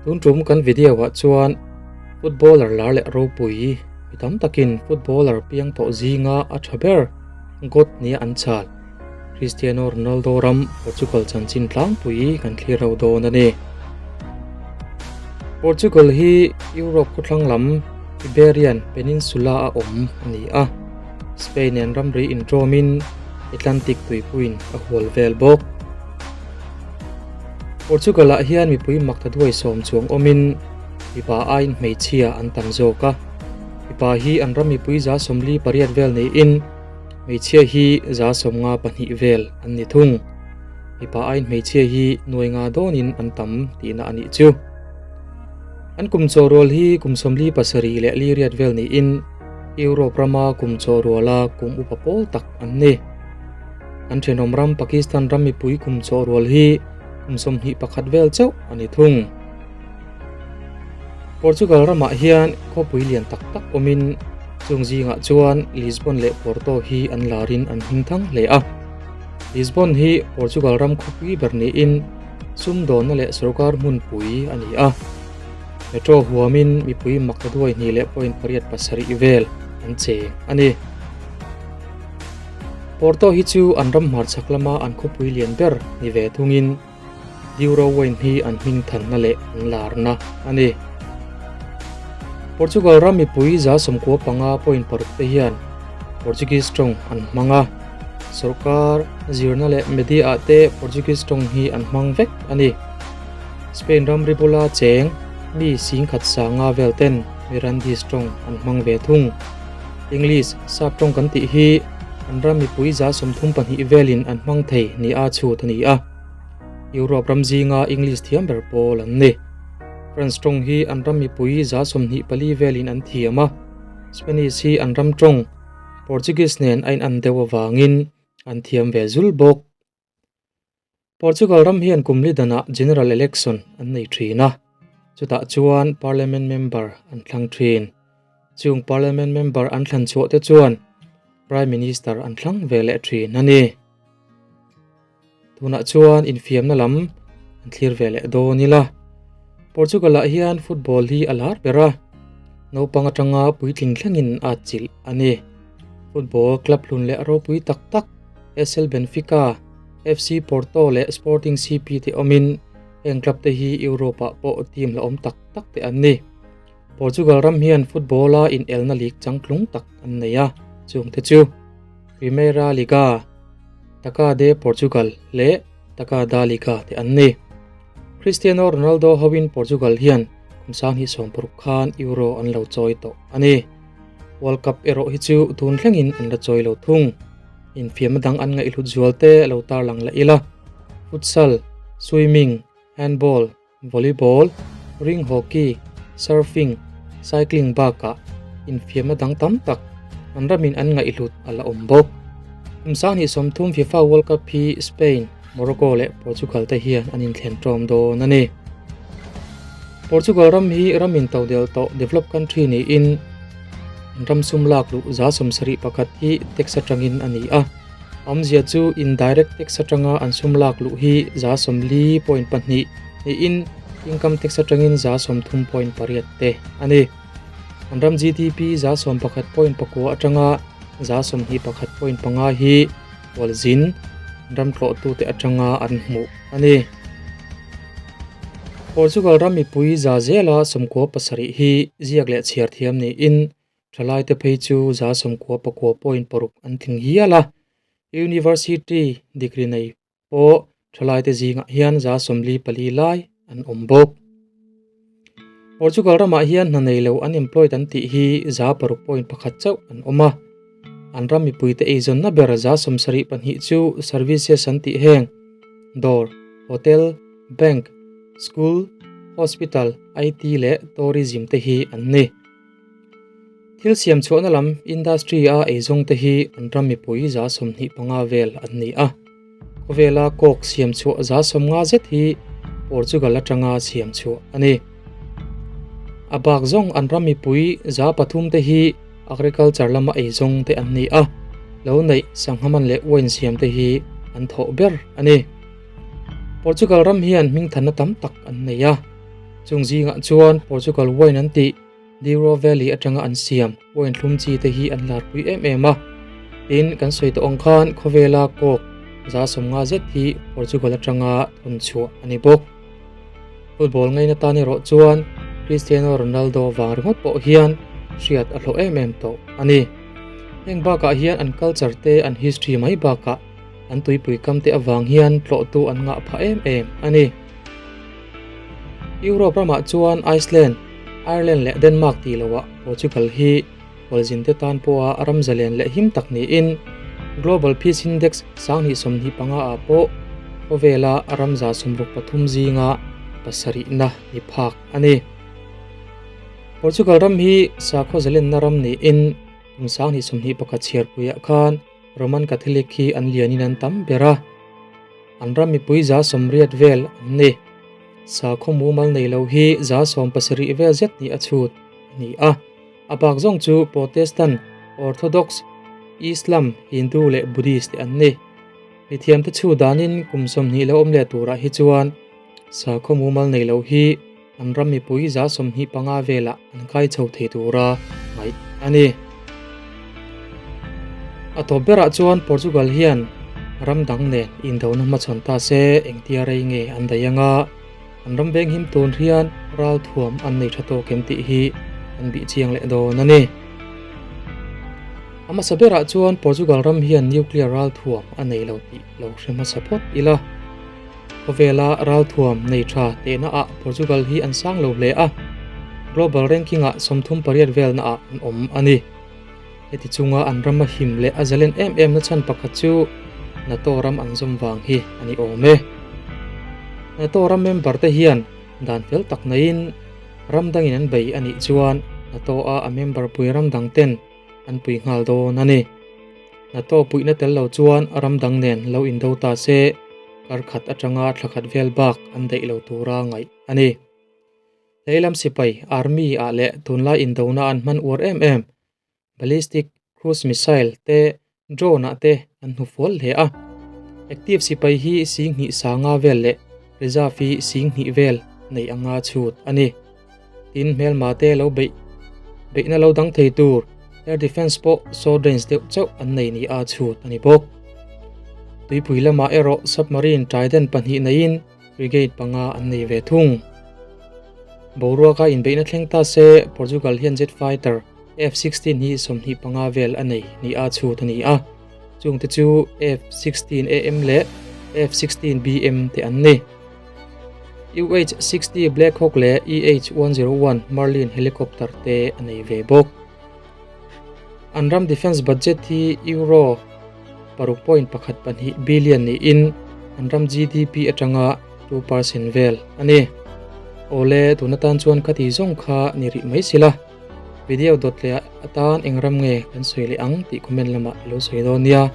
Tun tum kan video ah chuan footballer lar leh ropui mi tam takin footballer piang tawh zinga a tha ber God nia an chal Cristiano Ronaldo ram Portugal chanchin tlangpui kan thlir ho dawn a ni. Portugal hi Europe khawthlang lam Iberian Peninsula a awm a ni a. Spain nen ramri intawmin Atlantic tuipuiin a hual vel bawk. Portugal-ah hian mipui mak ta duai sawm chuang awmin mipa aiin hmeichhia an tam zawk a. Mipa hi an ram mipui 48 vel niin hmeichhia hi 52 vel an ni thung. Mipa aiin hmeichhia hi nuai nga dawnin an tam tihna a nih chu. An kum chawhrual hi kum 47 leh li riat vel niin Europe rama kum chawhruala kum upa pawl tak an ni. An thenawm ram Pakistan ram mipui kum chawhrual hi kum 21 vel chauh a ni thung. Portugal ramah hian khawpui lian tak tak awmin chung zingah chuan Lisbon leh Porto hi an larin an hmingthang hle a. Lisbon hi Portugal ram khawpui ber niin sumdawnna leh sorkar hmunpui a ni a. Metro huamin mipui mak duai hnih leh point pariat pasarih vel an cheng a ni. Porto hi chu an ram hmarchhak lama an khawpui lian ber ni ve thungin Douro wine hi an hming thanna leh an larna a ni. Portugal ram mipui 95.6 te hian Portuguese tawng an hmang a, sorkar, zirna leh media ah te Portuguese tawng hi an hmang vek a ni. Spain ramri bula cheng mi singkhat sanga vel ten Mirandese tawng an hmang ve thung. English, sap tawng kan tih hi an ram mipui 32 velin an hmang thei nia chhut a ni a. Europe ram zinga English thiam ber pawl an ni. French tawng hi an ram mipui 24 velin an thiam a. Spanish hi an ram tawng Portuguese nen a in an deuh avangin an thiam ve zul bawk. Portugal ram hian kum li danah General Election an nei thin a, chutah chuan Parliament member an thlang thin. Chung Parliament member an thlan chhuah te chuan Prime Minister an thlang ve leh thin a ni. Tunah chuan infiamna lam an thlir ve leh dawn ila. Portugal-ah hian football hi a lar ber a, naupang atanga puitling thlengin a atchilh a ni. Football club hlun leh ropui tak tak SL Benfica, FC Porto leh Sporting CP te awmin heng club te hi Europe-ah pawh team la awm tak tak te an ni. Portugal ram hian football-a inelna league changtlung tak an nei a, chungte chu Primeira Liga, Taca de Portugal leh Taca da Liga te an ni. Cristiano Ronaldo hoin Portugal hian kum 2016 khan Euro an lo chawi tawh a ni. World Cup erawh hi chu tun thlengin an la chawi lo thung. Infiamna dang an ngaihhlut zual te lo tarlang leh ila. Futsal, swimming, handball, volleyball, ring hockey, surfing, cycling bakah infiamna dang tam tak an ramin an ngaihhlut a la awm bawk. Kum 2030 FIFA World Cup hi Spain, Morocco leh Portugal te hian an inthlen tawm dawn a ni. Portugal ram hi ram intodel tawh developed country niin an ram sum lak luh 71 hi tax atangin a ni a. Awmzia chu indirect tax atanga an sum lak luh hi 40.2 niin income tax atangin 30.8 te a ni. An ram GDP 11.9 atanga 21.5 hi Khualzin ram tlawhtute atanga an hmuh a ni. Portugal ram mipui za zela 97 hi ziak leh chhiar thiam niin thalaite phei chu 99.6 an tling hial a. University degree nei pawh thalaite zingah hian 44 lai an awm bawk. Portugal ramah hian hna nei lo unemployed an tih hi 6.1 chauh an awm a. An ram mipuite eizawnna ber 72 chu services an tih heng dawr, hotel, bank, school, hospital, IT leh tourism te hi an ni. Thil siam chhuahna lam industry a eizawng te hi an ram mipui 25 vel an ni a. Khawvela coke siam chhuah 50 zet hi Portugal atanga siam chhuah a ni. A bak zawng an ram mipui 300 te hi agriculture lama eizawng te an ni a, lo neih sangha man leh wine siam te hi an thawh ber a ni. Portugal ram hian hmingthanna tam tak an nei a. Chung zingah chuan Portugal wine an tih Douro Valley atanga an siam wine thlum chi te hi an larpui em em a. Tin, kan sawi tawh ang khan khawvela coke 150 zet hi Portugal atanga thawn chhuah a ni bawk. Football ngaina tan erawh chuan Cristiano Ronaldo vang ringawt pawh hian hriat a hlawh em em tawh a ni. Heng bakah hian an culture te an history mai bakah an tuipui kam te avang hian tlawhtu an ngah phah em em a ni. Europe ramah chuan Iceland, Ireland leh Denmark tih loah Portugal hi khualzin te tan pawha ram zalen leh him tak niin Global Peace Index 2025 ah pawh khawvela ram 63 zinga pasarihna ni phak a ni. Portugal ram hi sakhaw zalenna ram niin kum 2021 chhiarpuiah khan Roman Catholic hi an lianin an tam ber a, an ram mipui 80 vel an ni. Sakhaw mumal nei lo hi 70 vel zet ni a chhut a ni a. A bak zawng chu Protestant, Orthodox, Islam, Hindu leh Buddhist te an ni. Mithiamte chhu danin kum 20 lo awm leh turah hi chuan sakhaw mumal nei lo hi an ram mipui 25 velah an kai chho thei tura ngaih a ni. A tawp berah chuan Portugal hian ram dang nen indona hmachhawn ta se engtia rei nge an daih anga an ram veng him tun hian ral thuam an nei tha tawk em tih hi an bih chiang leh dawn a ni. A hmasa berah chuan Portugal ram hian nuclear ral thuam a nei lo tih lo hre hmasa phawt ila. Khawvela ralthuam nei tha tehna ah Portugal hi an sang lo hle a, global ranking ah 38 velna ah an awm a ni. Heti chunga an ram a him leh a zalen em em na chhan pakhat chu NATO ram an zawm vang hi a ni awm e. NATO ram member te hian dan fel tak neiin ram dangin an bei a nih chuan NATO a a member pui ram dang ten an pui nghal dawn a ni. NATO puihna tel lo chuan ram dang nen lo indo ta se kar khat atanga thla khat vel bak an daih lo tura ngaih a ni. Lehlam sipai, army, ah leh tunlai indona an hman uar em em, ballistic cruise missile te drone ah te an hnu fual hle a. Active sipai hi 10,000 sanga vel leh reserve hi 10,000 vel nei anga chhut a ni. Tin, hmelma te lo beih beihna lo dang thei tur air defence pawh short range deuh chauh an nei ni a chhut a ni bawk. Tuipui lamah erawh submarine Trident pahnih neiin frigate panga an nei ve thung. Boruaka inbeihna thleng ta se Portugal hian jet fighter F-16 hi 25 vel a nei ni a chhut a ni a, chungte chu F-16AM leh F-16BM te an ni. UH-60 Black Hawk leh EH-101 Merlin helicopter te a nei ve bawk. An ram defence budget hi Euro 6.12 billion niin an ram GDP atanga 2% vel a ni. Awle, tun atan chuan khati zawng kha ni rih mai sila. Video dawt leh atan eng ram nge kan sawi leh ang tih comment lamah i lo sawi dawn nia.